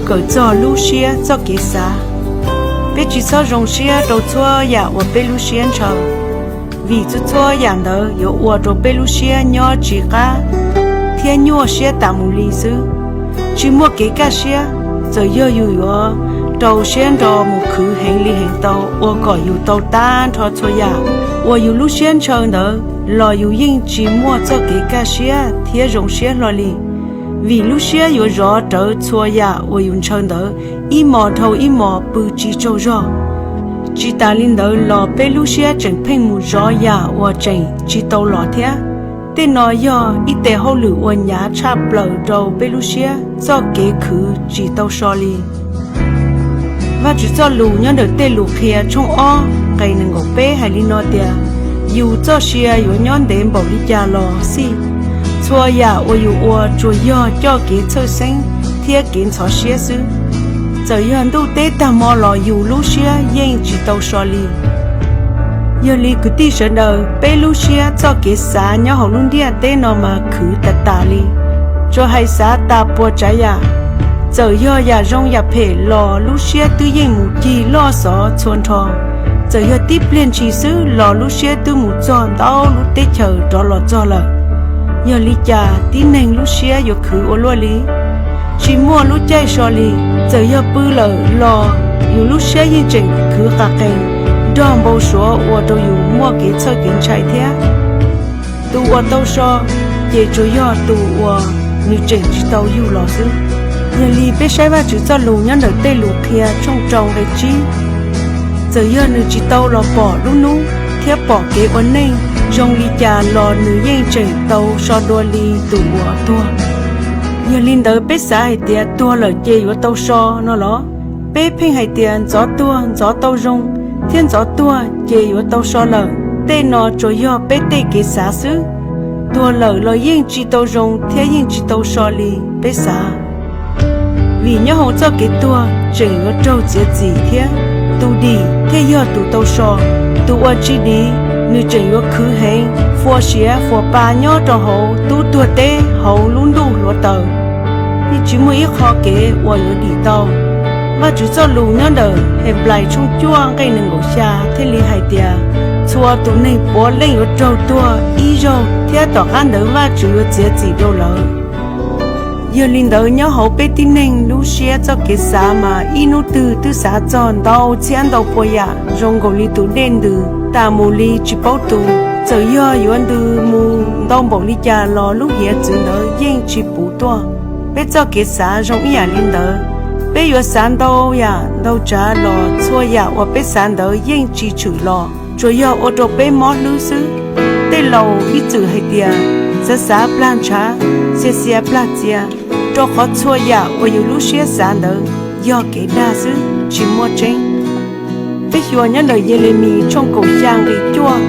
Kawm txog lub siab txoj kev xav. Peb tsis txhob zoo siab rau txhua yam uas peb lub siab ntshaw, vim txhua txhua yam ntawd yuav ua rau peb lub siab nyob tsis qab thiab nyuaj siab tas mus li xwb. Tsis muaj kev kaj siab, txawm yog yus yuav rau siab nro mus khwv heev li heev tau ua kom yus tau tag nrho txhua yam uas yus lub siab ntshaw ntawd los yus yeej tsis muaj txoj kev kaj siab thiab zoo siab hlo li, vim lub siab yuav zov rawv txhua yam uas yus ntshaw ntawd ib hmos dhau ib hmos pw tsis tsaug zog. Tsis tas li ntawd los peb lub siab tseem pheej mus zov yam uas tseem tsis tau los thiab. Tej no yog ib tes hauj lwm uas hnyav tshaj plaws rau peb lub siab txoj kev khwv tsis tau so li. Vajtswv txoj lus nyob ntawm Tej Lus Qhia tshooj ob nqe nees nkaum peb hais li no tias, yus txoj sia yuav nyob ntev npaum li cas los xij, txhua yam uas yus ua tsuas yog coj kev txhawj xeeb thiab kev ntxhov siab xwb. Txawm yog ntuj teb tag hmo los yus lub siab yeej tsis tau so li. Yog li kwv tij sawv daws, peb lub siab txoj kev xav nyob hauv lub ntiaj teb no mas khwv tas tas li. Tsuas hais xav tas puas tsav yam, txawm yog yam zoo yam phem los lub siab twb yeej mus cig loj xov txhua nrho. Txawm yog tib pliag ntshis xwb los lub siab twb mus txog ntau lub teb chaws rov los txog lawm. Yog li cas tib neeg lub siab yuav khwv ua luaj li? Tsis muaj lub caij so li. Txawm yog pw lawm los yus lub siab yeej tseem khwv qas qees, nrog npau suav ua rau yus muaj kev txhawj kev ntshai thiab. Tus uas tau so ces tsuas yog tus uas nws tseem tsis tau yug los xwb. Yog li peb saib Vajtswv txoj lus nyob ntawm Tej Lus Qhia tshooj rau nqe tsib, txawm yog nws tsis tau los pom lub hnub thiab pom kev ua neej zoo li cas los nws yeej tseem tau so dua li tus uas tuag. Yog li ntawd peb xav hais tias tuag lawm ces yuav tau so no los? Peb pheej hais tias ntxov tuag ntxov tau zoo, thiab ntxov tuag ces yuav tau so lawm. Tej no tsuas yog peb tej kev xav xwb. Tuag lawm los yeej tsis tau zoo thiab yeej tsis tau so li peb xav. Vim nyob hauv txoj kev tuag tseem yuav raug txiav txim thiab, tus dim thiaj yog tus tau so. Tus uas tsis dim, nws tseem yuav khwv heev, fuas siav fuas pa nyob rau hauv tub tuag teb hauv lub ntuj hluav taws, yeej tsis muaj ib qho kev uas yuav dim tau. Vajtswv txoj lus nyob ntawm Henplais tshooj cuaj nqe nees nkaum xya thiaj li hais tias, txhua tus neeg puav leej yuav raug tuag ib zaug, thiab tom qab ntawd Vajtswv yuav txiav txim rau lawv. Yog li ntawd nyob hauv peb tib neeg lub siab txoj kev xav mas ib hnub twg twb xav txog ntau txhiab ntau pua yam zoo nkaus li tus dej ntws tas mus li tsis paub tu. Txawm yog yuav ntws mus ntau npaum li cas los lub hiav txwv ntawd yeej tsis puv tuaj. Peb txoj kev xav zoo ib yam li ntawd. Peb yuav xav ntau yam ntau tsav los txhua yam uas peb xav ntawd yeej tsis tshwm los, tsuas yog ua rau peb mob hlwb xwb. Tej laus ib txwm hais tias, xav xav plag ntshav, xia xia plag txia, rau qhov txhua yam uas yus lub siab xav ntawd yog kev dag xwb tsis muaj tseeb. Peb xyuas nyob ntawm Yelemis tshooj kaum xya nqe cuaj,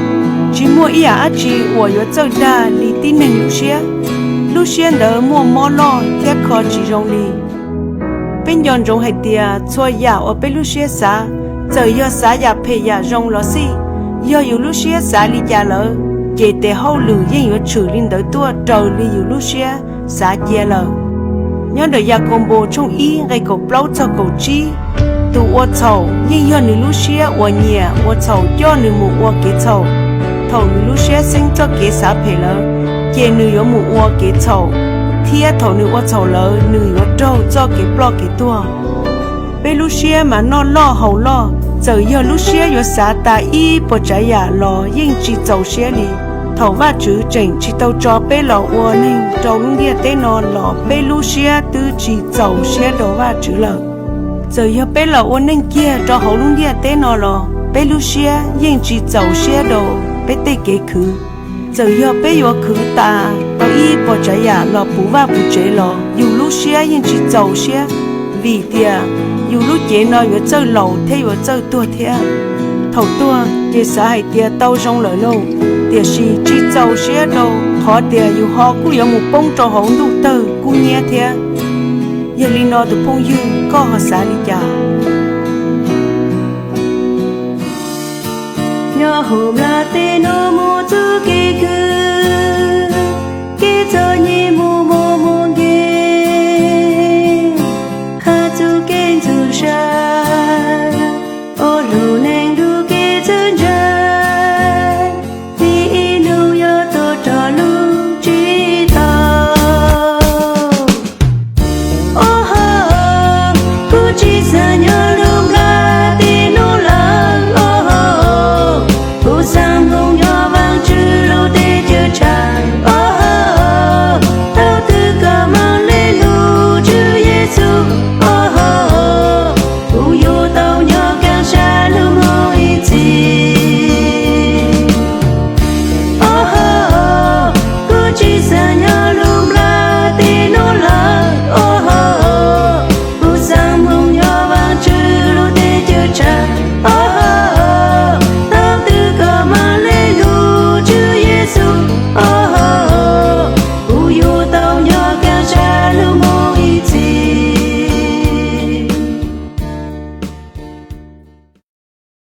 tsis muaj ib yam dab tsi uas yuav txawj dag li tib neeg lub siab. Lub siab ntawd muaj mob loj thiab kho tsis zoo li. Peb nco ntsoov hais tias txhua yam uas peb lub siab xav, txawm yog xav yam phem yam zoo los xij, yog yus lub siab xav li cas lawm, ces tes hauj lwm yeej yuav tshwm li ntawd tuaj raws li yus lub siab xav cia lawm. Nyob ntawm Yakaunpaus tshooj ib nqe kaum plaub txog kaum tsib, tus ua txhaum yeej yog nws lub siab uas nyiam ua txhaum coj nws mus ua kev txhaum. Thaum nws lub siab xeeb txoj kev xav phem lawm, ces nws yuav mus ua kev txhaum, thiab thaum nws ua txhaum lawm nws yuav raug txoj kev ploj kev tuag. Peb lub siab mas noj loj haus loj, txawm yog lub siab yuav xav tas ib puas tsav yam los yeej tsis txaus siab li. Thaum Vajtswv tseem tsis tau tso peb los ua neeg rau lub ntiaj teb no los peb lub siab twb tsis txaus siab rau Vajtswv lawm. Txawm yog peb los ua neej kiag rau hauv lub ntiaj teb no los peb lub siab yeej tsis txaus siab rau peb tej kev khwv. Txawm yog peb yuav khwv tas tau ib puas tsav yam los puv vaj puv tsev los yus lub siab yeej tsis txaus siab, vim tias yus lub cev no yuav txawj laus thiab yuav txawj tuag thiab. Thaum tuag ces xav hais tias tau zoo lawm lauj, tiam sis tsis txaus siab rau qhov tias yus ho kuj yuav mus poob rau hauv ntuj tawg kub hnyiab thiab. Yog li no tus phooj ywg, koj ho xav li cas? Nyob hauv nplaj teb no muaj txoj kev khwv,